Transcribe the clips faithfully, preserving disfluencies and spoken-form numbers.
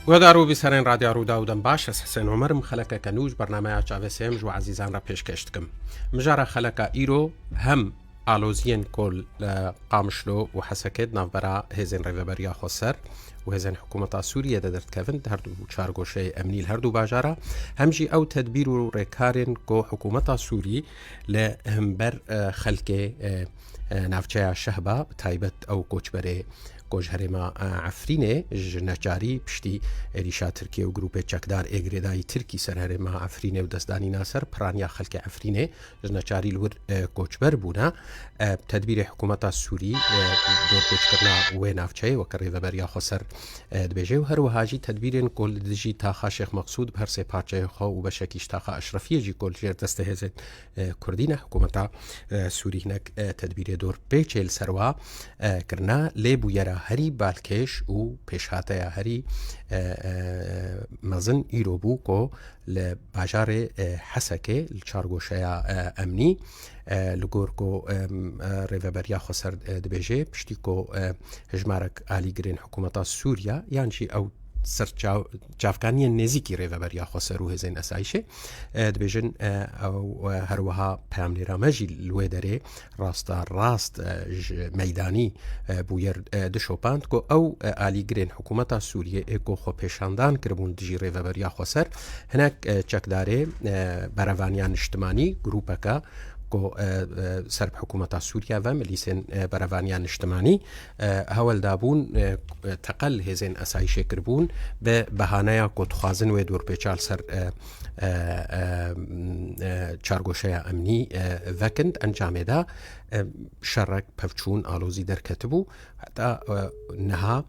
Guhdar û bîserên Radya Rûda û dem baş, ez Hesen Omer im, xelekeke nû ji bernameya Çavê Sêm ji we ezîzan re pêşkêş dikim. Mijara xeleka îro hem aloziyên ku li Qamişlo û Hesekê di navbera hêzên Rêveberiya Xweser û hêzên hikûmeta Sûriyê de derdikevin, di her du çargoşeyê emnî li her du bajara, hem jî ew tedbîr û rêkarên ku hikûmeta Sûrî li hember, e, xelkê, e, e, navçeya Şehba, bi taybet ew koçberê ku ji herêma, e, Efrînê ji neçarî piştî êrîşa Tirkiye û grûpê çekdar ê girêdayî Tirkî ser herêma Efrînê û destdanîna ser piraniya xelkê Efrînê ji neçarî li wir, e, koçber bûne. E, tedbîrê hikûmeta Sûrî, e, dorpêçkirina wê navçeyê weke Rêveberiya Xweser, e, dibêje û her wiha jî tedbîrên ku li dijî taxa Şêx Meqsûd bi her sê parçeyê xwe û beşekî ji taxa Eşrefiyê jî ku li jêr destê hêzên, e, Kurdî ne, hikûmeta, e, Sûrî hinek, e, tedbîrê dorpêçê li ser wa, e, kirine, lê bûyera herî balkêş û pêşhateya herî, e, e, mezin îro bû ku li bajarê, e, Hesekê li çargoşeya, e, emnî, e, li gor ku, e, e, Rêveberiya Xweser, e, dibêje, piştî ku, e, hejmarek alîgirên hikûmeta Sûriya yan jî ew serçav-, çavkaniyên nêzîkî Rêveberiya Xweser û hêzên esayîşê, e, dibêjin, e, ew, e, her wiha peyamnêra me jî li wê derê rasta rast, e, ji meydanî, e, bûyer, e, dişopand ku ew, e, alîgirên hikûmeta Sûriyê ê ku xwe pêşandan kiribûn dijî Rêveberiya Xweser, hinek, e, çekdarê, e, Berevaniya Niştimanî, grûpeke ku, e, e, ser bi hikûmeta Sûriye ve milîsên, e, Berevaniya Niştimanî, e, hewl dabûn, e, teqel hêzên esayîşê kiribûn bi behaneya ku dixwazin wê dorpêça li ser, e, e, e, e, çargoşeya emnî, e, vekin. Di encamê de, e, şerek, pevçûn, alozî derketibû. Heta, e, niha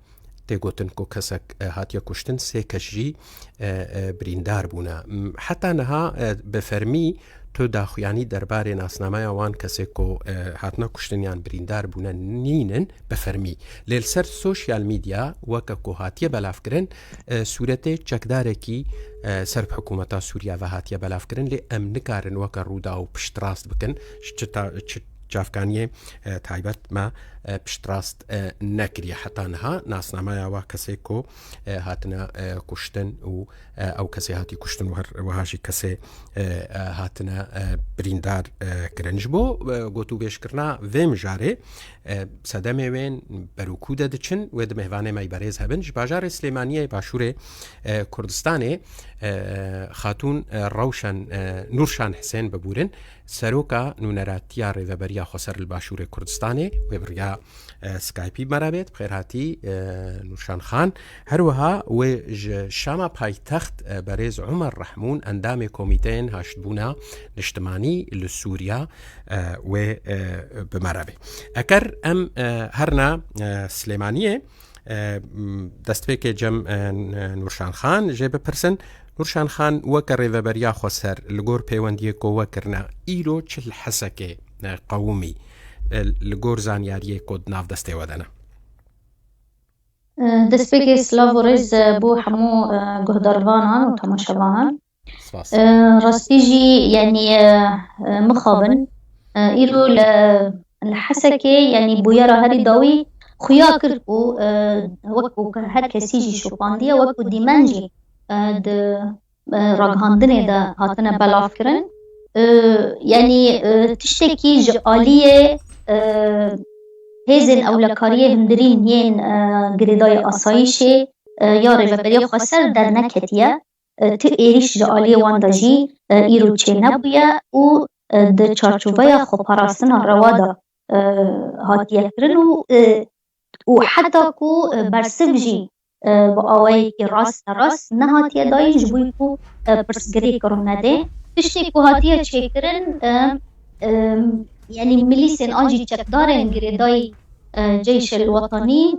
tê gotin ku kesek, e, hatiye kuştin, sê kes jî, e, e, birîndar bûne. M, heta niha, e, bi fermî tu daxuyanî derbarê nasnameya wan kesê ku, e, hatine kuştin yan birîndar bûne nînin bi fermî. Lê li ser sosyal medya weke ku hatiye belavkirin, e, sûretê çekdarekî, e, ser bi hikûmeta Sûriye ve hatiye belavkirin, lê em nikarin weke Rûdaw piştrast bikin. Ji çi ta-, çi çavkaniyê, e, taybet me, e, piştrast, e, nekiriye heta niha. Nasnameya wa kesê ku, e, hatine, e, kuştin û, e, ew kesê hatî kuştin û her wiha jî kesê, e, e, hatine, e, birîndar, e, kirin. Ji bo, e, gotûbêjkirina vê mijarê, e, sedemê wên berûkû de diçin, wê di mêvanê me yî berêz hebin. Ji bajarê Silêmaniyê başûrê, e, Kurdistanê, e, Xatûn, e, Rewşen, e, Nûrşan Hisên bibûrin. Seroka Nûneratiya Rêveberiya Xweser li Başûrê Kurdistanê, wê bi riya, e, Skypeî bi me re bêt. Bi xêr hatî, e, Nûrşan Xan. Her wiha wê ji Şama paytext, e, berêz Umer Rehmûn, endamê Komîteyên Haştbûna Niştimanî li Sûriya, e, wê, e, bi me re bê. Eker em, e, herna, e, Silêmaniyê, e, m, destpêkê cem, e, n-, Nûrşan Xan jê bipirsin. Nûrşan Xan, weke Rêveberiya Xweser, li gor pêwendiyê ku we kirine, îro çi li Hesekê, e, qewimî, e, li gor zanyariyê ku di nav destê we de ne? Destpêkê silav û rêz, e, bo hemû, e, guhdarvanan û temaşevanan. Spas. E, rastî jî, yanî, e, e, mixabin. E, îro li, li Hesekê, yanî bûyera herî dawî xuya kir ku, e, wek ku her kesî jî şopandiye, wek ku dîmen jî, e, di, e, ragihandinê de hatine belavkirin. E, yanî, e, tiştekî ji aliyê, e, hêzên ewlekariyê hundirîn yên, e, girêdayî asayîşê, e, ya Rêveberiya Xweser derneketiye. E, ti êrîş ji aliyê wan de jî, e, îro çênebûye û, e, di çarçoveya xweparastina rewa de, e, hatiye kirin û, e, û heta ku, e, bersiv jî, e, bi awayekî rast ne rast nehatiye dayîn, ji bo ku, e, pirsgirêk rûnedê. Tiştê ku hatiye çêkirin, e, e, yanî milîsên an jî çekdarên girêdayî, e, Ceyşel Wetanî,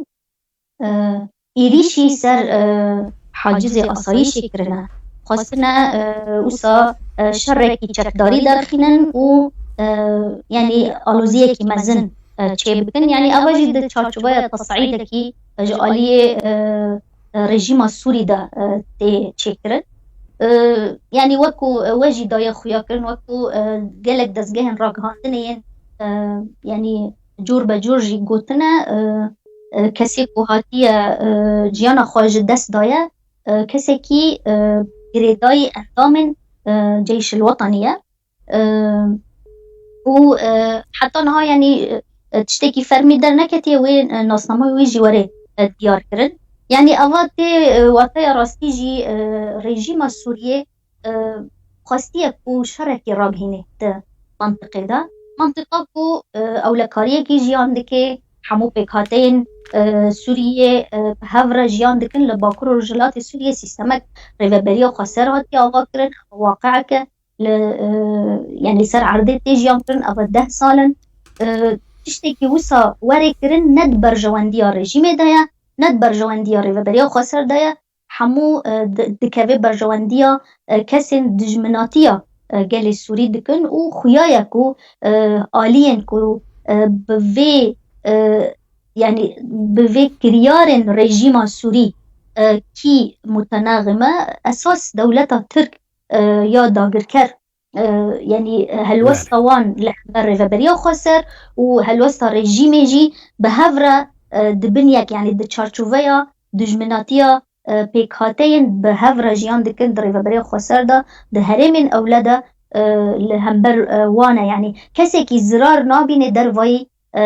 e, êrîşî ser, e, hacizê asayîşê kirine. Xwestine, e, wisa, e, şerekî çekdarî derxînin û, e, yanî aloziyekî mezin, e, çêbikin. Yanî eva jî di çarçoveya tesîdekî, e, ji aliyê, e, e, rejîma Sûrî de, e, tê çêkirin. E, yanî wekû, e, we jî daye xuya kirin, wekû, e, gelek dezgehên ragihandinê yên, e, yanî cor be cor jî gotine, e, e, kesê ku hatiye, e, jiyana xwe ji dest daye, e, kesekî, e, girêdayî endamên, e, Ceyşil Wetanî ye. E, û, e, heta niha, yanî, e, tiştekî fermî derneketiye, wê, e, nasnameya wê jî were, e, diyar kirin. Yanî ava tê, e, wateya rastî jî, e, rejîma Sûriyê, e, xwestiye ku şerekî rabihîne di mantiqê de. Mantiqa ku, e, ewlekariyekî jiyan dike, hemû pêkhateyên, e, Sûriyê, e, bi hev re jiyan dikin li Bakur û Rojhilatê Sûriyê sîstemek rêveberiya xweser hatiye avakirin, ev waqieke li, e, yanî ser erdê tê jiyan kirin, ev deh sal in. E, tiştekî wisa were kirin ne di berjewendiya rejîmê de ye, ne di berjewendiya rêveberiya xweser de ye. Hemû, e, di-, dikeve berjewendiya, e, kesên dijminatiya, e, gelê Sûrî dikin û xuya ye ku, e, aliyên ku, e, bi vê, e, yanî bi vê kiryarên rejîma Sûrî, e, kî mutenaxime, esas dewleta Tirk, e, ya dagirker, e, yanî, e, helwesta Belê. wan li hember rêveberiya xweser û helwesta rejîmê jî bi hev re, e, di bin yek, yanî di çarçoveya dijminatiya, e, pêkhateyên bi hev re jiyan dikin di rêveberiya xweser de, di herêmên ewle de, e, li hember, e, wan e. Yanî kesekî zirar nabîne dervayî, e,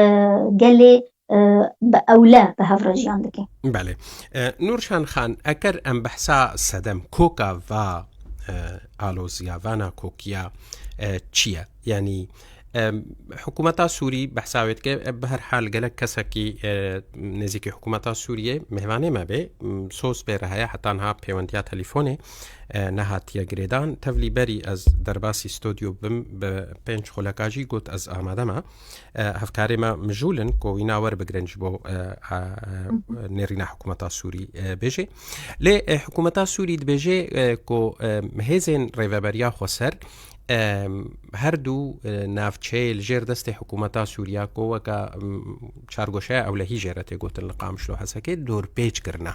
gelê, e, bi ewle bi hev re jiyan dike. Belê. E, Nûrşan Xan, eker em behsa sedem koka va, e, aloziya, va nakokiya, e, çi ye? Yanî, e, hikûmeta Sûrî behsa wê dike, e, bi her hal gelek kesekî, e, nêzîkî hikûmeta Sûriyê mêvanê me bê, m, soz pê re heye, heta niha pêwendiya telîfonê, e, nehatiye girêdan. Tevlî berî ez derbasî stodyo bim, bi pênc xuleka jî got ez amade me. E, hevkarê me mijûl in ku wîna werbigirin ji bo, e, a, e, Hı hı. nêrîna hikûmeta Sûrî, e, bêjê. Lê, e, hikûmeta Sûrî dibêje, e, ku, e, hêzên rêveberiya xweser, e, her du, e, navçeyê li jêr destê hikûmeta Sûriya ku weke, m, çargoşeya ewlehî jê re tê gotin li Qamişlo Hesekê dorpêç kirine.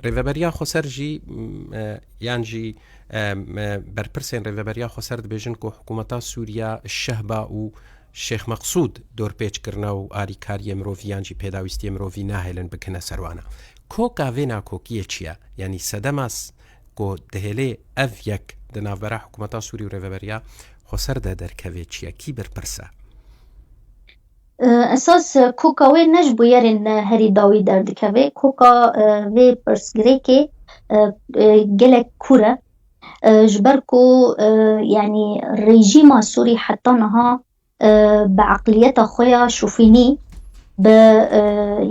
Rêveberiya xweser jî, m, e, yan jî, e, m, e, berpirsên rêveberiya xweser dibêjin ku hikûmeta Sûriya Şehba û Şêx Meqsûd dorpêç kirine û alîkariyê mirovî yan jî pêdawîstiyê mirovî nahêlin bikine ser wana. Koka vê nakokiyê çi ye? Yanî sedema s-, ku dihêlê ev yek di navbera hikûmeta Sûrî û rêveberiya xweser de derkeve çi ye? Kî berpirs e? E, esas, e, koka wê ne ji bûyerên, e, herî dawî derdikeve. Koka, e, vê pirsgirêkê, e, e, gelek kûr e. E, ji ber ku, e, yanî rejîma Sûrî heta niha, e, bi eqliyeta xwe ya şofînî, bi, e,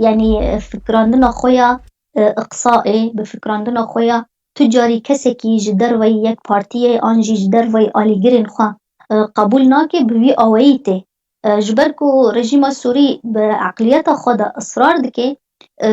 yanî fikrandina xwe ya, e, iqsaê, bi fikrandina xwe ya tu carî kesekî ji derveyî yek partiyê an jî ji derveyî alîgirên xwe, e, qebûl nake, bi vî awayî tê. E, ji ber ku rejîma Sûrî bi eqliyeta xwe de israr dike, e,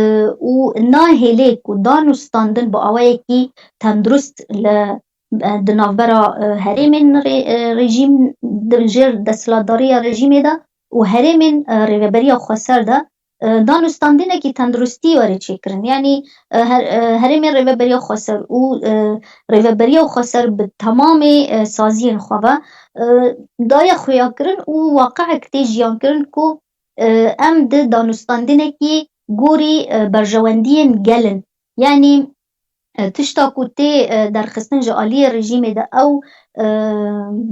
û nahêlê ku dan û standin bi awayekî tendurist li, e, di navbera, e, herêmên rê-, e, rejîm di jêr desthilatdariya rejîmê de û herêmên, e, rêveberiya xweser de, e, dan û standinekî tenduristî were çêkirin. Yanî, e, her-, e, herêmên rêveberiya xweser û, e, rêveberiya xweser bi temamê, e, saziyên xwe ve, e, daye xuyakirin û waqiek tê jiyankirin ku, e, em di dan û standinekî gorî, e, berjewendiyên gel in. Yanî, e, tişta ku tê, e, derxistin ji aliyê rejîmê de ew, e,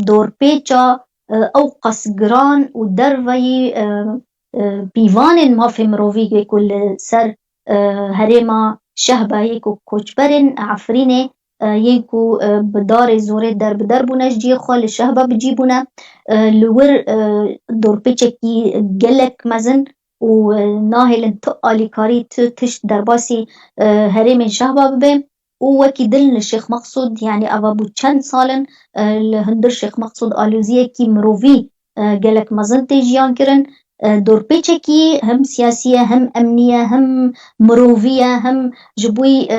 dorpêça, e, ew qas giran û derveyî, e, e, pîvanên mafê mirovî yê ku li ser, e, herêma Şehba yê ku koçberên Efrînê, e, yên ku, e, bi darê zorê derbider bûne ji cihê xwe li Şehba bi cî bûne, e, li wir, e, dorpêçekî gelek mezin û, e, nahêlin tu alîkarî, tu tişt derbasî, e, herêmên Şehba bibe. Û wekî din li Şêx Meqsûd, yanî eva bû çend sal in, e, li hundir Şêx Meqsûd aloziyekî mirovî, e, gelek mezin tê jiyan kirin. E, dorpêçekî hem siyasî ye, hem emnî ye, hem mirovî ye, hem ji bo, e,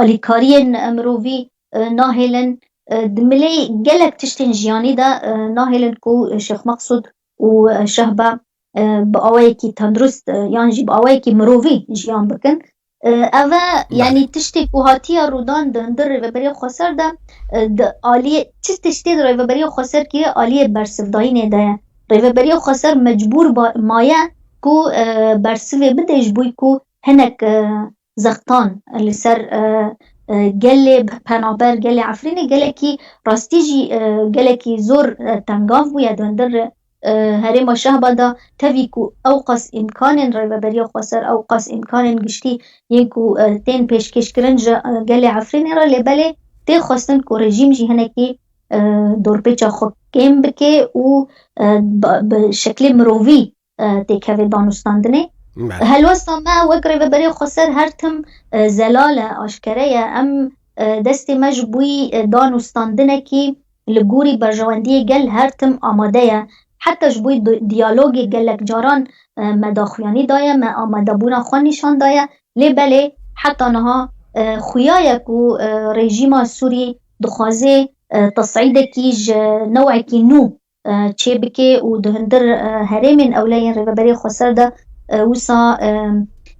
alîkariyên, e, mirovî, e, nahêlin. E, di milê gelek tiştên jiyanî de, e, nahêlin ku Şêx Meqsûd û, e, Şehba, e, bi awayekî tendurist, e, yan jî bi awayekî mirovî jiyan bikin. E, ev e, Belê. yanî tiştê ku hatiye rûdan di hundir Rêveberiya Xweser de, e, di aliyê çi tiştê di Rêveberiya Xweser kiriye aliyê bersivdayînê de ye. Rêveberiya Xweser mecbûr ba-, maye ku, e, bersivê bide ji bo ku hinek, e, zextan li ser, e, e, gelê penaber, gelê Efrînê gelekî rastî jî, e, gelekî zor, e, tengav bûye di hundir, e, herêma Şehba de, tevî ku ew qas îmkanên Rêveberiya Xweser, ew qas îmkanên giştî yên ku, e, tên pêşkêşkirin ji, e, gelê Efrînê re, lê belê tê xwestin ku rejîm jî hinekî, e, dorpêça xwe kêm bike û, e, ba-, bi şeklê mirovî, e, têkeve danûstandinê. Belê. Helwesta me wek Rêveberiya Xweser her tim, e, zelal e, aşkere ye. Em, e, destê me ji bo yî, e, danûstandinekî li gorî berjewendiyê gel her tim amade ye. Heta ji bo yî di-, diyalogê gelek caran, e, me daxuyanî daye, me amadebûna xwe nîşan daye. Lê belê heta niha, e, xuya ye ku, e, rejîma Sûrî dixwaze, e, tesîdekî ji newekî nû, e, çêbike û di hundir, e, herêmên ewle yên Rêveberiya Xweser de, e, wisa, e,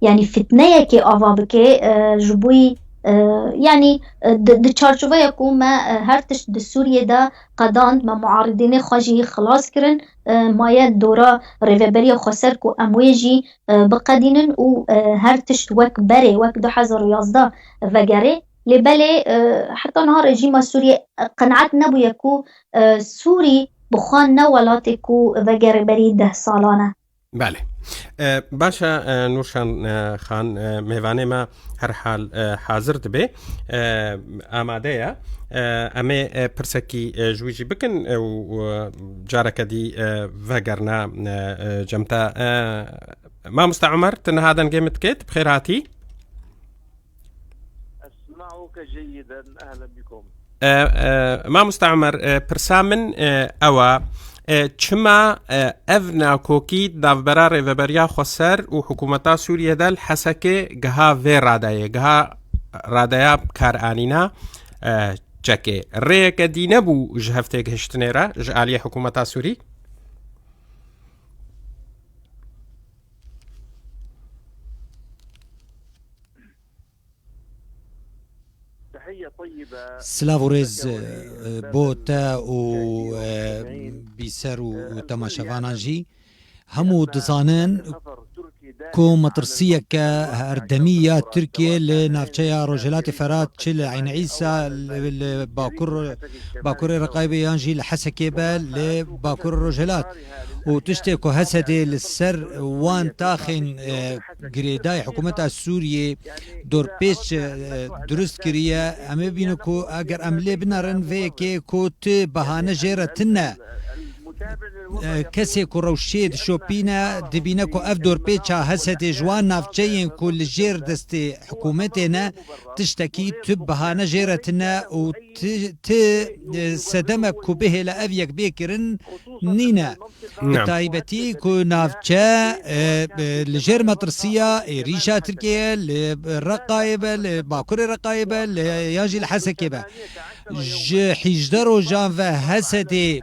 yanî fitneyekê ava bike, e, ji bo yî, e, yanî, e, di, di çarçoveya ku me, e, her tişt di Sûriyê de qedand, me muaridînê xwe jî xilas kirin, e, maye dora Rêveberiya Xweser ku em wê jî, e, biqedînin û, e, her tişt wek berê, wek du hezar û yazdeh vegerê. Lê belê, e, heta niha rejîma Sûriyê qenaet nebûye ku, e, Sûrî bi xwe ne welatê ku vegere berî deh salan e. Belê. E, baş e, e, Nûrşan, e, Xan, e, mêvanê me herhal, e, hazir dibe, e, amade ye. E, em ê, e, pirsekî, e, ji wî jî bikin, e, û, û careke dî, e, vegerine, e, e, cem te. E, Mamoste Omer, tu niha dengê min dikê, tu bi xêr hatî. أسمعك جيدا، أهلا بكم. E, e, Mamoste Omer, e, pirsa min, e, ew e, e, çima, e, ev nakokî di navbera Rêveberiya Xweser û hikûmeta Sûriyê de li Hesekê giha vê radeyê, giha radeya bikaranîna, e, çekê? Rêyeke dî nebû ji hev têgihiştinê re ji aliyê hikûmeta Sûrî? Silav û rêz, e, bo te û, e, bîser û, û temaşevanan jî. Hemû dizanin ku metirsiyeke herdemî ya Tirkiyê li navçeya Rojhilatê Ferat, çi li Eyn Îsa, li, li Bakur, Bakurê Reqayê be yan jî li Hesekê be, li Bakur Rojhilat. Û tiştê ku Hesedê li ser wan taxên, e, girêdayî hikûmeta Sûriyê dorpêç, e, dirust kiriye, em ê bînin ku eger em lê binerin vê yekê ku ti bahane jê re tune. E, kesê ku rewşê dişopîne, dibîne ku ev dorpêça Hesedê ji wan navçeyên ku li jêr destê hikûmetê ne, tiştekî tu bahane jê re tune û ti, ti, e, sedemek ku bihêle ev yek bê kirin nîne. Bi taybetî ku navçe, e, e, li jêr metirsiya êrîşa Tirkiyeyê, li Reqayê be, li Bakurê Reqayê be, li, yan jî li Hesekê be. Ji hîjdeh rojan ve Hesedê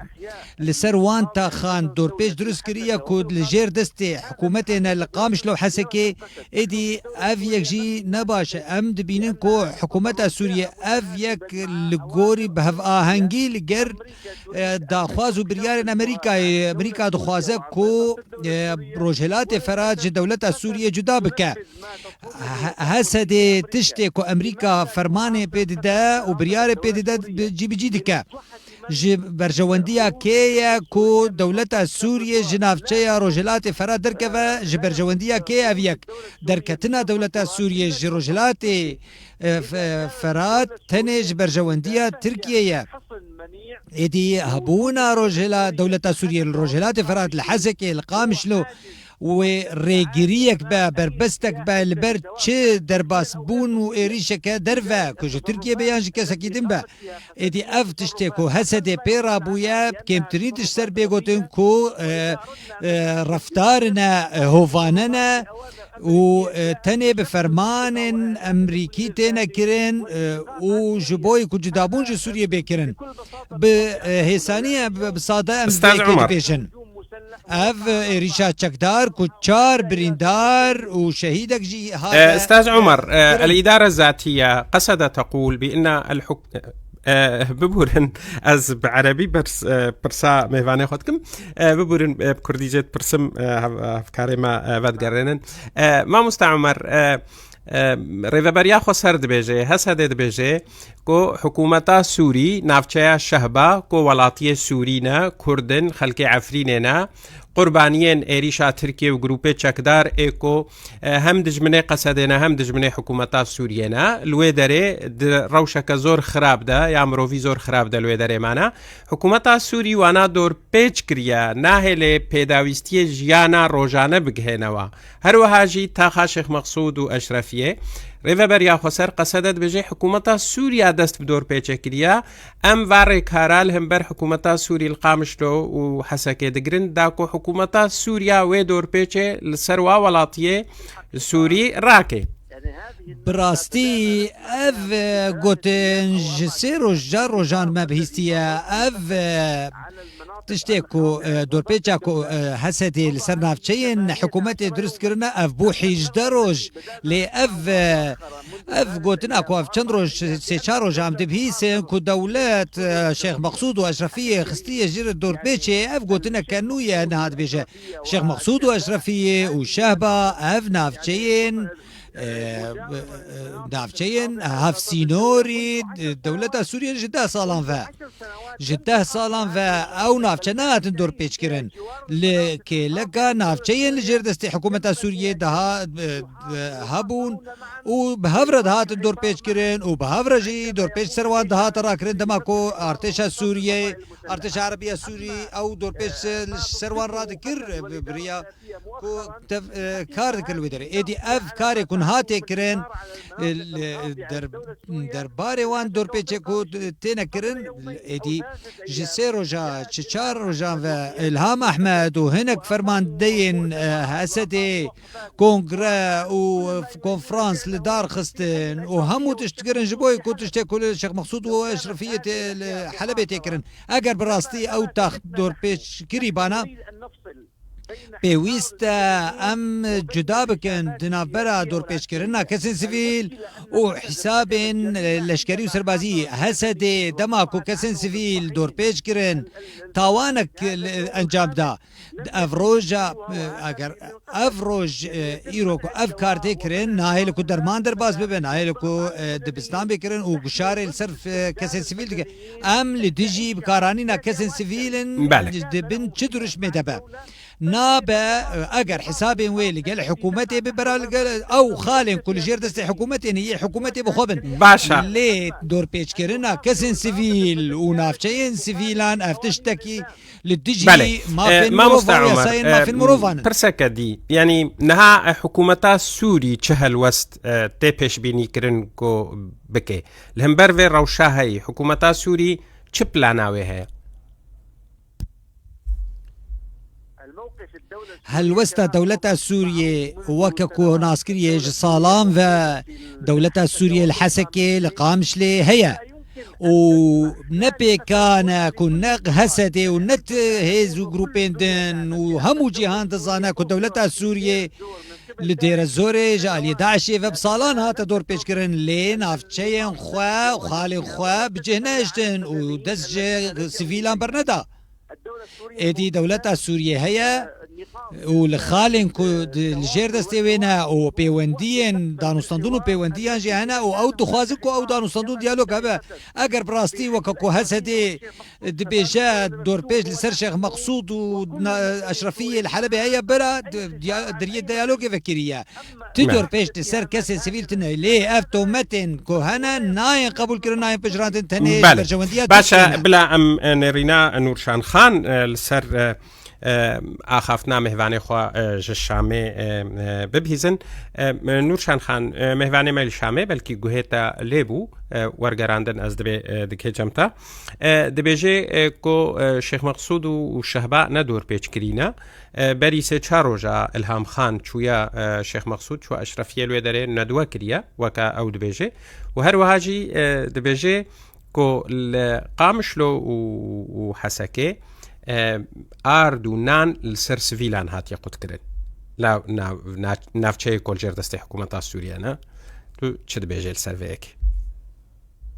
li ser wan taxan dorpêç dirust kiriye ku li jêr destê hikûmetê ne li Qamişlo û Hesekê, êdî ev yek jî ne baş e. Em dibînin ku hikûmeta Sûriyê ev yek li gorî bi hevahengî li ger, e, daxwaz û biryarên Amerîkayê, Amerîka dixwaze ku, e, Rojhilatê Ferat ji dewleta Sûriyê cuda bike. He-, Hesedê tiştê ku Amerîka fermanê pê dide û biryarê pê dide, bi-, cîbicî dike. Ji berjewendiya kê ye ku dewleta Sûriyê ji navçeya Rojhilatê Ferat derkeve, ji berjewendiya kê ev yek? Derketina dewleta Sûriyê ji Rojhilatê, e, F-, Ferat tenê ji berjewendiya Tirkiyê ye. Êdî hebûna Rojhila-, dewleta Sûriyê li Rojhilatê Ferat, li Hesekê, li Qamişlo, wê rêgiriyek be, berbestek be, li ber çi derbasbûn û êrîşeke derve, ku ji Tirkiyê be yan ji kesekî din be. Êdî ev tiştê ku Hesedê pê rabûye, kêmtirî tişt ser bê gotin ku, e, e, reftarine, e, hovane ne û, e, tenê bi fermanên Emerîkî têne kirin, e, û ji bo ku cudabûn ji Sûriyê bê kirin. Bi, e, hêsanî ye, bi, bi sade em Ustaz vê yekê Umar. Dibêjin. Ev êrîşa çekdar ku çar birîndar û şehîdek jî hate, E, Ustaz Umar, e, e, kirin. الإدارة الذاتية قصدت تقول بأن الحك-، e, biburin, ez bi erebî bers-, e, pirsa mêvanê xwe dikim. E, biburin, e, bi kurdî jê dipirsim, e, hev-, hevkarê me, e, vedigerênin. E, Mamoste Umar, e, Rêveberiya Xweser dibêje, H S D dibêje ku hikûmeta Sûrî navçeya Şehba ku welatiyê Sûrî ne, Kurd in, xelkê Efrînê ne, qurbaniyên êrîşa Tirkiyê û grûpê çekdar ê ku, e, hem dijminê Qesedê ne, hem dijminê hikûmeta Sûriyê ne, li wê derê di rewşeke zor xirab de ya mirovî zor xirab de li wê derê mane. Hikûmeta Sûrî wana dorpêç kiriye, nahêlê pêdawîstiyê jiyana rojane bigihênewa. Her wiha jî taxa Şêx Mexsûd û Eşrefiyê. Rêveberiya Xweser Qesede dibêje, hikûmeta Sûriya dest bi dorpêçê kiriye. Em va rêkara li hember hikûmeta Sûrî li Qamişlo û Hesekê digirin, da ku hikûmeta Sûriya wê dorpêçê li ser wa welatiyê Sûrî rake. Bi rastî ev, e, gotin ji sê roj, çar rojan me bihîstiye. Ev, e, tiştê ku, e, dorpêça ku, e, Hesedê li ser navçeyên hikûmetê dirust kirine, ev bû hîjdeh roj. Lê ev, e, ev gotina ku ev çend roj, sê çar roja em dibihîsin ku dewlet, e, Şêx Mexsûd û Eşrefiyê xistiye jî dorpêçê, ev gotineke nû ye niha dibêje. Şêx Mexsûd û Eşrefiyê û Şehba ev navçeyên, e, e, navçeyên hevsînorî dewleta Sûriyê ji deh salan ve. Ji deh salan ve ew navçe nehatin dorpêçkirin. Li kêleka navçeyên li jêr destê hikûmeta Sûriyê daha, e, e, hebûn û bi hev re dihatin dorpêçkirin û bi hev re jî dorpêç ser wan dihate rakirin dema ku artêşa Sûriyê, artêşa Erebiya Sûrî ew dorpêç ser, ser wan radikir, e, bi, bi riya ku tev, e, kar dikir li wê derê. Êdî ev karê ku niha tê kirin, e, li, der, derbarê wan dorpêçê ku têne kirin, êdî ji sê roja, çi çar rojan ve Îlham Ehmed û hinek fermandeyên, e, H S D, kongre û konferans li dar xistin û hemû tişt kirin ji bo ku tiştê ku li Şêx Mexsûd û Eşrefiyê tê li Helebê tê kirin. Eger bi rastî ew tax dorpêç kirî bana, pêwîst e em cuda bikin di navbera dorpêçkirina kesên sivîl û hesabên leşkerî û serbazî. H S D dema ku kesên sivîl dorpêç kirin, tawanek encam da. Ev roja, eger ev roj, e, îro ku ev kar tê kirin, nahêle ku derman derbas bibe, nahêle ku, e, dibistan bê kirin û guşarê li ser, e, kesên sivîl dike. Em li dijî bikaranîna kesên sivîl in, Belê. Di bin çi dirûşmê de be. Nabe, e, eger hesabên wê li gel hikûmetê bi bera li gel ew xalên ku li jêr destê hikûmetê ne, yê hikûmetê bi xwe bin. Baş e. Lê dorpêçkirina kesên sivîl û navçeyên sivîlan ev tiştekî li dijî Belê. E, mafên Mamosta mirov û Omer, yasayên e, mafên mirovan in. Pirseke dî, yanî niha, e, hikûmeta Sûrî çi helwest, e, tê pêşbînî kirin ku bike? Li hember vê rewşa heyî, hikûmeta Sûrî çi plana wê heye? Helwesta dewleta Sûriyê weke ku nas kiriye ji salan ve dewleta Sûriyê li Hesekê, li Qamişlê heye. Û ne pêkan e ku ne H S D û ne ti hêz û grûpên din û hemû cîhan dizane ku dewleta Sûriyê li Dêrezorê ji aliyê DAIŞê ve bi salan hate dorpêçkirin, lê navçeyên xwe, xalên xwe bi cih nehiştin û dest ji sivîlan berneda. Êdî dewleta Sûriyê heye û li xalên ku di, li jêr destê wê ne û pêwendiyên danûstandin û pêwendiyan jî hene û ew dixwazin ku ew danûstandin diyalog hebe. Eger bi rastî weke ku H S D dibêje dorpêç li ser Şêx Meqsûd û na-, Eşrefiyê li Helebê heye, bira di-, diya-, deriyê diyalogê vekiriye. Ti Ne. dorpêç li ser kesên sivîl tune. Lê ev tometên ku hene nayên qebûlkirin, nayên pejirandin, tenê Belê. berjewendiya Baş e, Tirkiyê ne. bila em, e, nêrîna Nûrşan Xan, e, li ser, e, e, axaftina mêvanê xwe, e, ji Şamê, e, e, bibihîzin. E, Nûrşan Xan, e, mêvanê me li Şamê belkî guhê te lê bû, e, wergerandin ez dibê, e, dikê cem te. E, dibêjê, e, ku, e, Şêx Meqsûd û, û Şehba ne dorpêç kirî ne. E, berî sê çar roja Ilham Xan çûye, e, Şêx Meqsûd, çûye Eşrefiyê li wê derê nedwe kiriye, weke ew dibêje. Û her wiha jî, e, dibêje ku li Qamişlo û, û Hesekê, e, ard û nan li ser sivîlan hatiye qutkirin. Nav, nav, nav, navçeyê ku li jêr destê hikûmeta Sûriye ne. Tu çi dibêjê li ser vê yekê?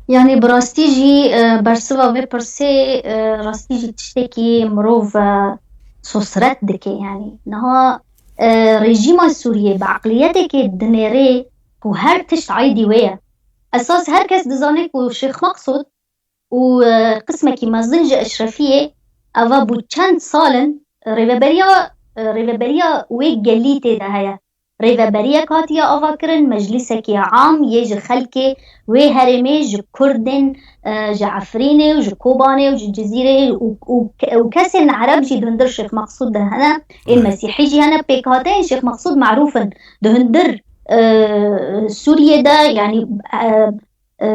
Yanî bi rastî jî, e, bersiva vê pirsê, e, rastî jî tiştekî mirov, e, sosret dike. Yanî niha, e, rejîma Sûriyê bi eqliyeteke dinêrê, ku her tişt aîdî wê ye. Esas her kes dizane ku Şêx Meqsûd û, e, qismekî mezin ji Eşrefiyê eva bû çend sal in rêveberiya, e, rêveberiya wê gelî tê de heye. Rêveberiyek hatiye avakirin, meclîsekî am yê ji xelkê wê herêmê, ji Kurdên, e, ji Efrînê û ji Kobanê û ji Cizîrê û, û, û kesên Ereb jî di hundir Şêx Meqsûd de hene, ên Mesîhî jî hene. Pêkhateyên Şêx Meqsûd merûf in. Di hundir, e, Sûriyê de, yanî, e, e,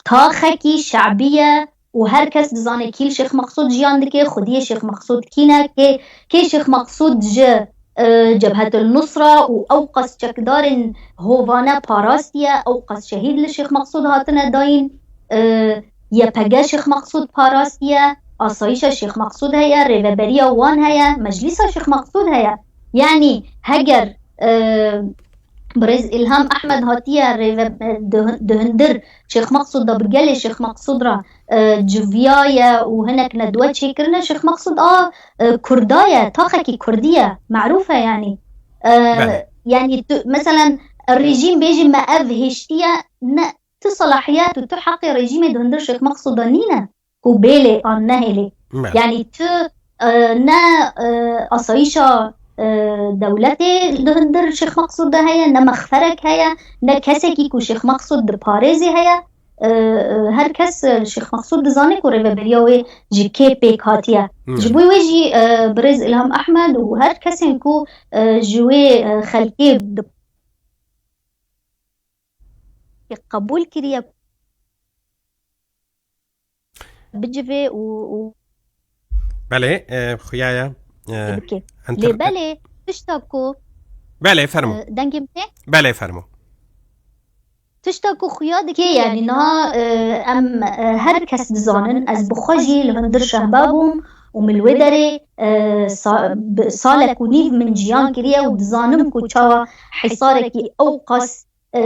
taxekî şe'bî ye û her kes dizane kî li Şêx Meqsûd jiyan dike, xwediyê Şêx Meqsûd kî ne, kê, kê Şêx Meqsûd ji, e, Cebhetul Nusra û ew qas çekdarên hovane parastiye, ew qas şehîd li Şêx Meqsûd hatine dayîn, e, Y P G Şêx Meqsûd parastiye, asayîşa Şêx Meqsûd heye, rêveberiya wan heye, meclîsa Şêx Meqsûd heye. Yanî heger, e, Birêz Îlham Ehmed hatiye rêve, di, di hundir Şêx Meqsûd de bi gelê Şêx Meqsûd re, e, civiyaye û hinek nedwe çêkirine. Şêx Meqsûd a, e, Kurda ye, taxekî Kurdî ye, merûf e yanî. E, Belê. Yanî tu, meselen, rejîm bêjî me ev hêştiye, ne, tu selahiyet û tu heqê rejîmê di hundir Şêx Meqsûd de nîne. Ku bêlê an nehêlê. Belê. Yanî tu, e, ne, e, asayîşa, e, dewletê di hundir Şêx Meqsûd de heye, ne mexferek heye, ne kesekî ku Şêx Meqsûd diparêzê heye. E, e, her kes, e, Şêx Meqsûd dizane ku rêveberiya wê ji kê pêk hatiye. Belê. Ji bo wê jî, e, birêz Îlham Ehmed û her kesên ku, e, ji wê, e, xelkê di-, qebûl kiriye. Bicivê û, û Belê, e, xuya ye. E, bike. Lê belê, tişta ku, Belê, fermo. E, dengê min tê? Belê, fermo. Tişta ku xuya dike, yanî niha, e, em, e, her kes dizanin, ez bi xwe jî li hundir Şehba bûm û min li wê derê, e, sa-, bi, salek û nîv min jiyan kiriye û dizanim ku çawa hîsarekî ew qas, e,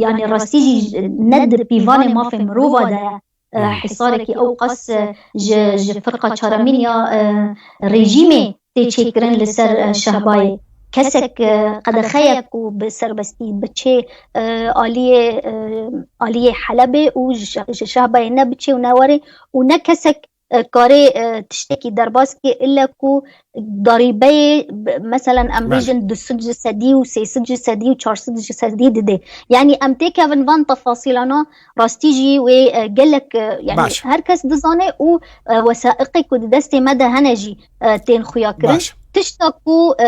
yanî rastî jî ne di pîvanê mafê mirova de ye. E, hîsarekî ew qas, e, ji, ji firqa çaremîn ya, e, rejîmê tê çêkirin li ser, e, Şehbayê. Kesek, e, qedexeyek ku bi serbestî biçê, e, aliyê, e, aliyê Helebê û ji, ji Şehbayê ne biçê û ne were û ne kesek, e, karê, e, tiştekî derbas kê, ille ku darîbeyê, b-, meselen, em Belê. bêjin du sed ji sedî û sê sed ji sedî û çar sed ji sedî dide. Yanî em têkevin van tefasîlana, rastî jî wê, e, gelek, e, yanî Baş. her kes dizane û, e, wesaiqê ku di destê me de hene jî, e, tên xuya kirin. Baş. Tişta ku, e,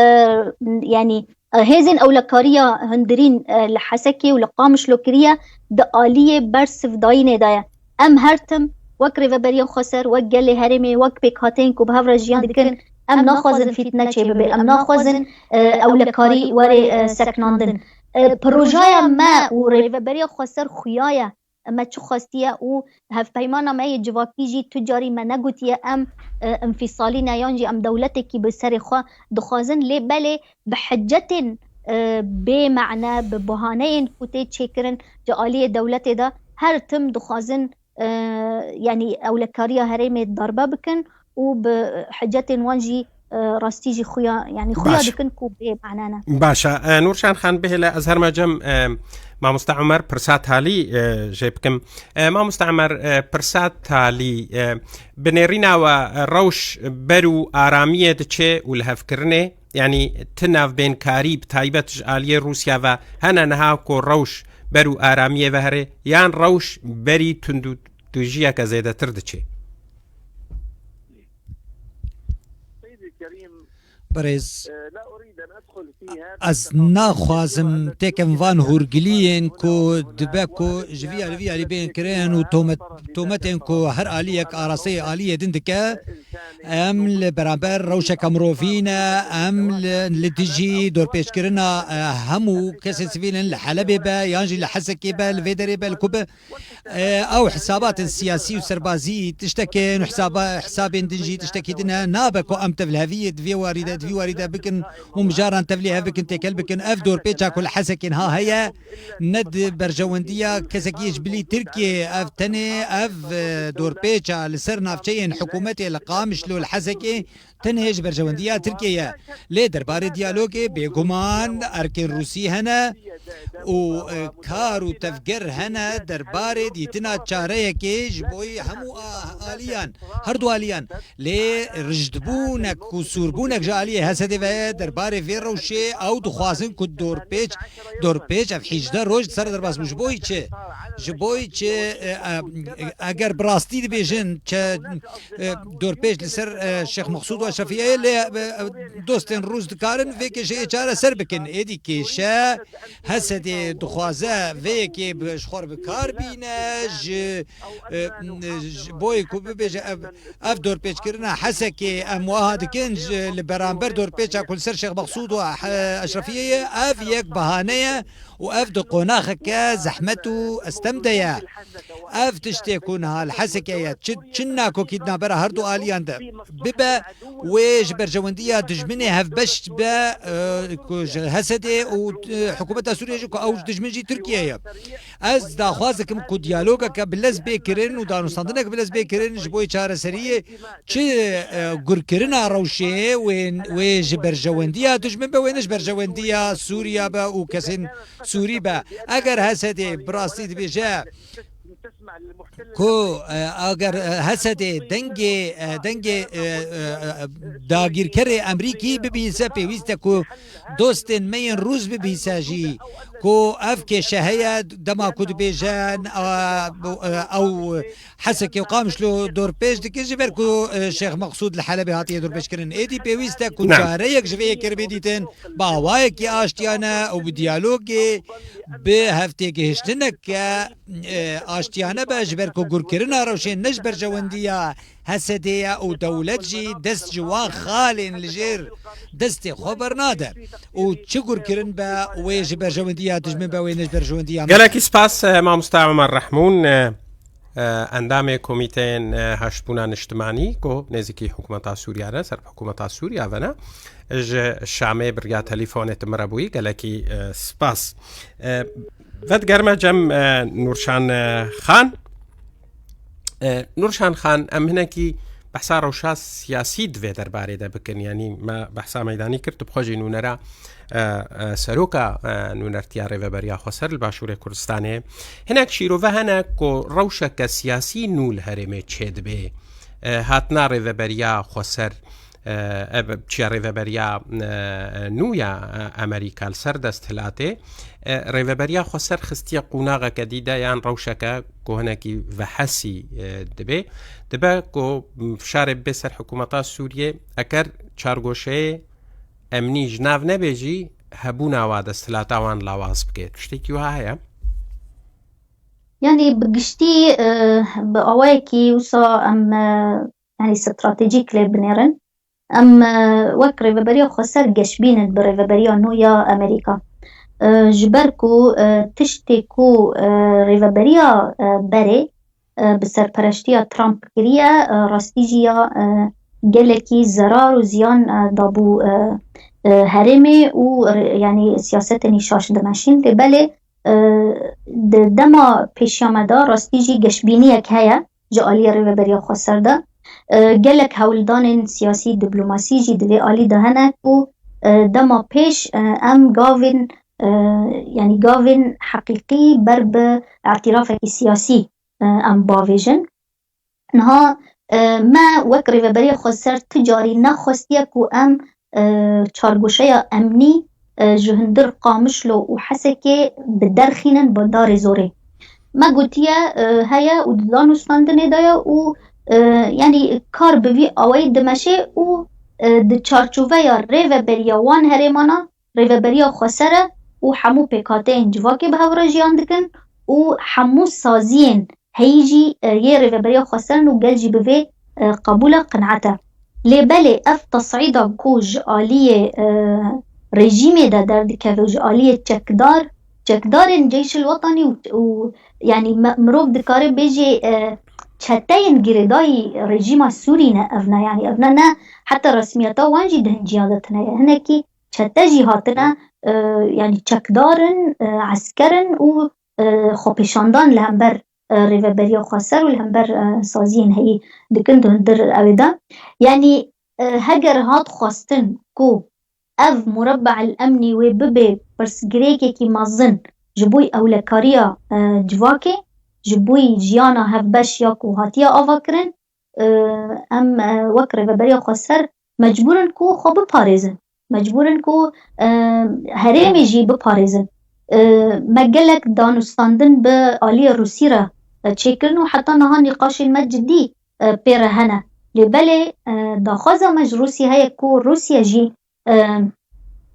yanî, e, hêzên ewlekariya hundirîn, e, li Hesekê û li Qamişlo kiriye, di aliyê bersivdayînê de ye. Em her tim wek Rêveberiya Xweser, wek gelê herêmê, wek pêkhateyên ku bi hev re jiyan dikin, em naxwazin fîtne çêbibe, em naxwazin, e, ewlekarî were, e, seknandin. E, projaya me û Rêveberiya Xweser xuya ye. Me çi xwestiye û hevpeymana me yê civakî jî tu carî me negotiye em, e, infîsalî ne yan jî em dewletekî bi serê xwe dixwazin. Lê belê bi hicetên, e, bê mane, bi bahaneyên ku tê çêkirin ji aliyê dewletê de her tim dixwazin, e, yanî ewlekariya herêmê darbe bikin û bi hicetên wan jî, e, rastî jî xuya, yanî xuya Baş. dikin ku bê mane ne. Baş e. E, Nûrşan Xan, bihêle ez herme cem, e, mamoste Omer pirsa talî, e, jê bikim. E, mamoste Omer, e, pirsa talî, e, bi nêrîna we, e, rewş ber û aramiyê diçe û lihevkirinê, yanî ti navbênkarî bi taybet ji aliyê Rûsya ve hene niha ku rewş ber û aramiyê ve here, yan rewş berî tund û tûjiyeke zêdetir diçe? Birêz, ez naxwazim têkim van hûrgiliyên ku dibe ku ji vî alî vî alî bên kirin û tomet-, tometên ku her aliyek arasteyê aliyê din dike, em li beramber rewşeke mirovî ne, em li, li dijî dorpêçkirina, e, hemû kesên sivîl in, li Helebê be, yan jî li Hesekê be, li vê derê be, li ku be. E, ew hisabatên siyasî û serbazî tiştekên, hesaba-, hesabên din jî tiştekî din e. Nabe ku em tevliheviyê di vê warî de, di warî de bikin û mijaran tevlî hev bikin, têkel bikin. Ev dorpêça ku li Hesekê niha heye, ne di berjewendiya kesekî ji bilî Tirkiyê, ev tenê ev, e, dorpêça li ser navçeyên hikûmetê li Qamişlo, li Hesekê, tenê ji berjewendiya Tirkiyê ye. Lê derbarê diyalogê bêguman erkên Rûsî hene û, e, kar û tevger hene derbarê dîtina çareyekê ji bo hemû a-, aliyan, her du aliyan. Lê rijdbûnek û sûrbûnek ji aliyê Hesedê ve ye derbarê vê rewşê, ew dixwazin ku dorpêç, dorpêç ev hîjdeh roj di ser derbas bû. Ji bo çi? Ji bo çi, e, e, eger bi rastî dibêjin çi, e, dorpêç li ser, e, Şêx Mexsûd û Eşrefiyê ye, lê, e, e, dostên Rûs dikarin vê kêşeyê çareser bikin. Êdî kêşe Hesedê dixwaze vê yekê bi, ji xwe re bi kar bîne, ji, e, ji bo ku bibêje ev, ev dorpêçkirina Hesekê em wiha dikin, ji, li beramber dorpêça ku li ser Şêx Mexsûd û, e, Eşrefiyê ye, ev yek bahane ye û ev di qonaxeke zehmet û estem de ye. Ev tiştê ku niha li Hesekê ye, çi, çi nakokî di navbera her du aliyan de bibe, wê ji berjewendiya dijminê hevbeş be, e, ku ji Hesedê û, e, hikûmeta Sûriyê jî ku ew dijmin jî Tirkiye ye. Ez daxwaz dikim ku diyalogeke bi lez bê kirin û danûstandinek bi lez bê kirin ji bo çareseriyê çi, e, gurkirina rewşê wê, wê ji berjewendiya dijmin be, wê ne ji berjewendiya Sûriya be û kesên Sûrî be. Eger Hesedê bi rastî dibêje ku, e, eger, e, Hesedê dengê, e, dengê, e, e, e, dagîrkerê Emerîkî bibîse, pêwîst e ku dostên me yên Rûs bibîse jî ku ev kêşe heye, dema ku dibêjin, e, bu, e, ew Hesekê û Qamişlo dorpêç dikin, ji ber ku, e, Şêx Mexsûd li Helebê hatiye dorpêçkirin. Êdî pêwîst e ku çareyek ji vê yekê re bê dîtin, bi awayekî aştiyane û bi diyalogê, bi hevtêgihiştineke, e, aştiyane be, ji ber ku gurkirina rewşên ne ji berjewendiya Hesedê ye û dewlet jî dest ji wan xalên li jêr destê xwe bernade û çi gurkirin be, wê ji berjewendiya dijmin be, wê ne ji berjewendiya me. Gelekî spas, e, mamosta Omer Rehmûn, e, e, endamê Komîteyên, e, Haştbûna Niştimanî ku nêzîkî hikûmeta Sûriye ne, ser hikûmeta Sûriye ve ne, ji Şamê bi riya telîfonê tu min re bûyî, gelekî, e, spas. E, vedigerime cem, e, Nûrşan, e, Xan. E, Nûrşan Xan, em hinekî behsa rewşa siyasî di vê derbarê de bikin. Yanî me behsa meydanî kir, tu bi xwe jî nûnera, e, e, seroka, e, nûnertiya Rêveberiya Xweser li Başûrê Kurdistanê. Hinek şîrove hene ku rewşeke siyasî nû li herêmê çêdibê. E, hatina Rêveberiya Xweser, e, ev çiya rêveberiya, e, nû ya, e, Amerîka li ser desthilatê, e, rêveberiya Xweser xistiye qonaxeke dî de yan rewşeke ku hinekî vehesî, e, dibê. Dibe ku fişarê bibe ser hikûmeta Sûriyê, eger çargoşeyê emnî ji nav nebe jî hebûna wa desthilata wan lawaz bike. Tiştekî wiha heye? Yanî bi giştî, e, bi awayekî wisa em, e, yanî stratejîk lê binêrin. Em, e, wek Rêveberiya Xweser geşbîn in bi Rêveberiya nû ya Amerîka. E, ji ber ku, e, tiştê ku, e, Rêveberiya, e, berê, e, bi serpereştiya Trump kiriye, e, rastî jî ya, e, gelekî zerar û ziyan, e, dabû, e, e, herêmê û re-, yanî siyasetên î şaş dimeşîn. Lê belê, e, di dema pêşiya me de rastî jî geşbîniyek heye ji aliyê Rêveberiya Xweser de. E, gelek hewldanên siyasî, diplomasî jî di vê alî de hene ku, e, dema pêş, e, em gavên, e, yanî gavên heqîqî ber bi îtirafekî siyasî, e, em bavêjin. Niha, e, me wek Rêveberiya Xweser ti carî nexwestiye ku em, e, çargoşeya emnî, e, ji hundir Qamişlo û Hesekê bi derxînin bi darê zorê. Me gotiye, e, heye û di danûstandinê de ye û, e, yanî kar bi vî awayî dimeşe û, e, di çarçoveya rêveberiya wan herêmana, Rêveberiya Xweser e û hemû pêkhateyên civakê bi hev re jiyan dikin û hemû saziyên heyî jî, e, yê Rêveberiya Xweser in û gel jî bi vê, e, qebûl e, qenaet e. Lê belê ev tesîda ku ji aliyê, e, rejîmê de derdikeve û ji aliyê çekdar, çekdarên Ceyşil Wetanî û, û, yanî me-, mirov dikare bêjê, e, çeteyên girêdayî rejîma Sûrî ne ev ne. Yanî ev ne, ne heta resmiyeta wan jî di hin ciya de tune ye. Hinekî çete jî hatine, e, yanî çekdar in, e, esker in û, e, xwepêşandan li hember, e, Rêveberiya Xweser û li hember, e, saziyên heyî dikin di hundir ew ê de. Yanî, e, heger hat xwestin ku ev murabbe el emnî wê bibe pirsgirêkekî mezin ji bo ewlekariya, e, civakê, ji bo jiyana hevbeş ya ku hatiye avakirin, e, em, e, wek Rêveberiya Xweser mecbûr in ku xwe biparêzin. Mecbûr in ku, e, herêmê jî biparêzin. E, me gelek danûstandin bi aliyê Rûsî re, e, çêkirin û heta niha nîqaşên me cidî, e, pê re hene. Lê belê, e, daxwaza me ji Rûsî heye ku Rûsya jî, e,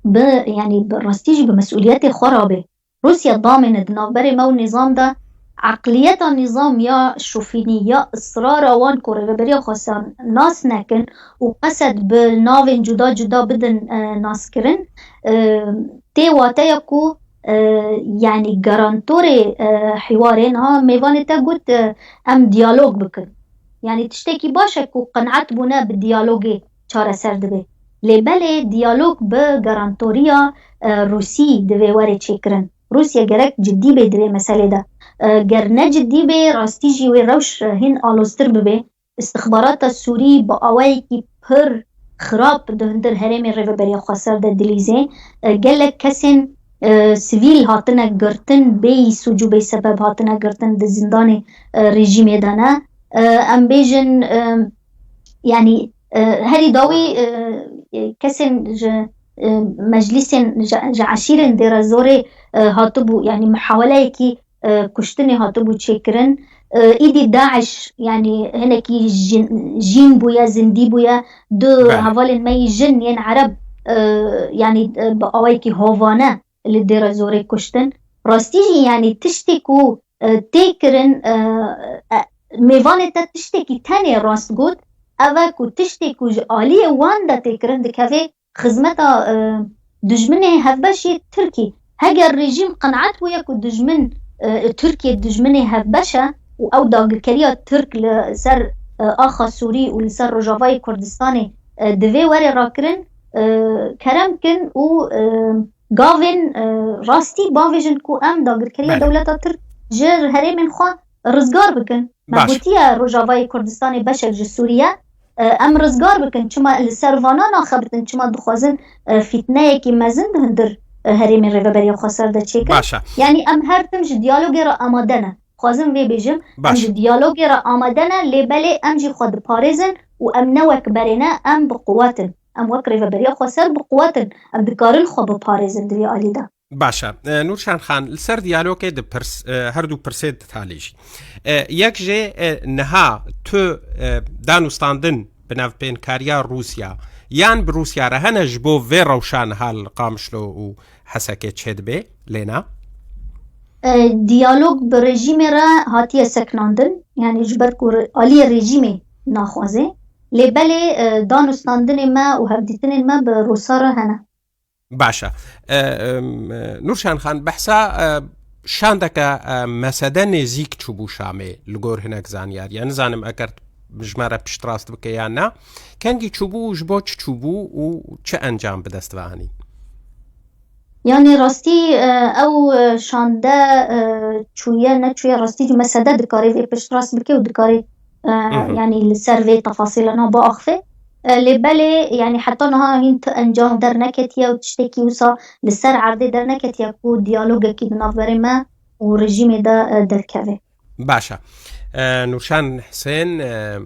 bi, yanî bi rastî jî bi mesûliyetê xwe rabe. Rûsya damêne di navberê me û nîzam de, eqliyeta nîzam ya şofînî, ya israra wan ku Rêveberiya Xweser nas nekin û qesed bi navên cuda cuda bidin, e, naskirin, e, tê wateya ku, e, yanî garantorê, e, hiwarê niha mêvanê te got, e, em diyalog bikin. Yanî tiştekî baş e ku qenaet bûne bi diyalogê çareser dibe. Lê belê diyalog bi garantoriya, e, Rûsî divê were çêkirin. Rûsya gerek cidî bê di vê meselê de. E, ger ne cidî bê, rastî jî wê rewş, e, hîn aloztir bibe. Îstixbarata Sûrî bi awayekî pir xirab di hundir herêmê Rêveberiya Xweser de dilîzê. E, gelek kesên, e, sivîl hatine girtin, bêyî sûc û bêyî sebeb hatine girtin di zindanê, e, rejîmê de ne. E, em bêjin, e, yanî, e, herî dawî, e, e, kesên ji, e, meclîsên, ji, ji eşîrên Dêrezorê, e, hatibû, yanî muhaweleyekî, e, kuştinê hatibû çêkirin. E, îdî DAIŞ, yanî hinekî jin, jîn bûye, zindî bûye. Du Belê. hevalên me yî jin yên Ereb, e, yanî, e, bi awayekî hovane li Dêrezorê kuştin. Rastî jî, yanî tiştê ku, e, tê kirin, e, e, mêvanê te tiştekî tenê rast got, ev e ku tiştê ku ji aliyê wan de tê kirin dikeve xizmeta, e, dijminê hevbeş yê Tirkî. Heger rejîm qenaet bûye ku dijmin, e, Tirkiye dijminê hevbeş e û ew dagirkeriya Tirk li ser, e, axa Sûrî û li ser Rojavayê Kurdistanê, e, divê were rakirin, e, kerem kin û, e, gavên, e, rastî bavêjin ku em dagirkeriya Belê. dewleta Tirk ji herêmên xwe rizgar bikin. Me Baş. gotiye Rojavayê Kurdistanê beşek ji Sûriye, e, em rizgar bikin. Çima li ser vana naxebitin? Çima dixwazin, e, fîtneyekî mezin di hundir, e, herêmên Rêveberiya Xweser de çêkin? Baş e. Yanî em her tim ji diyalogê re amade ne. Dixwazim vê bêjim, em Baş. ji diyalogê re amade ne, lê belê em jî xwe diparêzin û em ne wek berê ne, em bi quwet in. Em wek Rêveberiya Xweser bi quwet in. Em dikarin xwe biparêzin di vê alî de. Baş e. E, Nûrşen Xan, li ser diyalogê dipirs, e, her du pirsê ditalîjî. E, yek jê, e, niha tu, e, danûstandin bi navpênkariya Rûsya yan bi Rûsya re hene ji bo vê rewşa niha li Qamişlo û Hesekê çêdibe, lê na? E, diyalog bi rejîmê re hatiye sekinandin. Yanî ji ber ku re-, aliyê rejîmê naxwaze. Lê belê, e, danûstandinê me û hevdîtinên me bi Rûsa re hene. Baş e. E, em, e, Nûrşen Xan, behsa, e, şandeke, e, mesede nêzîk çûbû Şamê li gor hinek zanyariya. Nizanim eger ji me re piştrast bike yan na. Kengî çûbû û ji bo çi çûbû û çi encam bi dest ve anî? Yanî rastî, e, ew, e, şande, e, çûye neçûye, rastî mesede dikare vê piştrast bike û dikare, e, Hı hı. yanî li ser vê tefasîlana biaxive. E, lê belê, yanî heta niha hîn tu encam derneketiye û tiştekî wisa li ser erdê derneketiye ku diyalogekî di navberê me û rejîmê de, e, derkeve. Baş e. E, Nûrşan Hisên, e,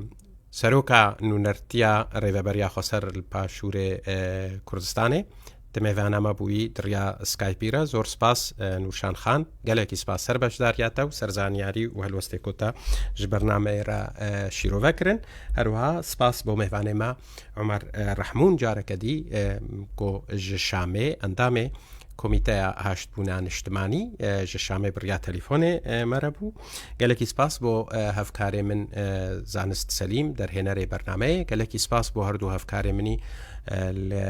seroka nûnertiya Rêveberiya Xweser li Paşûrê, e, Kurdistanê, di mêvana me bûyî di riya Skype'î re. Zor spas, e, Nûrşan Xan. Gelekî spas ser beşdariya te û ser zanyarî û helwestê ku te ji bernameyê re, e, şîrove kirin. Her wiha spas bo mêvanê me Omer, e, Rehmûn, careke dî, e, ku ji Şamê endamê Komîteya Haştbûna Niştimanî, e, ji Şamê bi riya telîfonê, e, me re bû. Gelekî spas bo, e, hevkarê min, e, Zanist Selîm, derhênerê bernameyê. Gelekî spas bo her du hevkarê min î, e, li,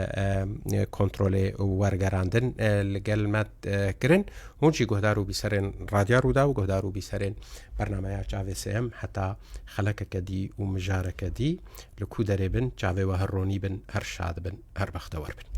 e, kontrolê wergerandin, e, li gel me, e, kirin. Hûn jî guhdar û bîserên Radya Rûdaw, guhdar û bîserên bernameya Çavê Sêyem, heta xelekeke dî û mijareke dî, li ku derê bin, çavê we her ronî bin, her şad bin, her bextewer bin.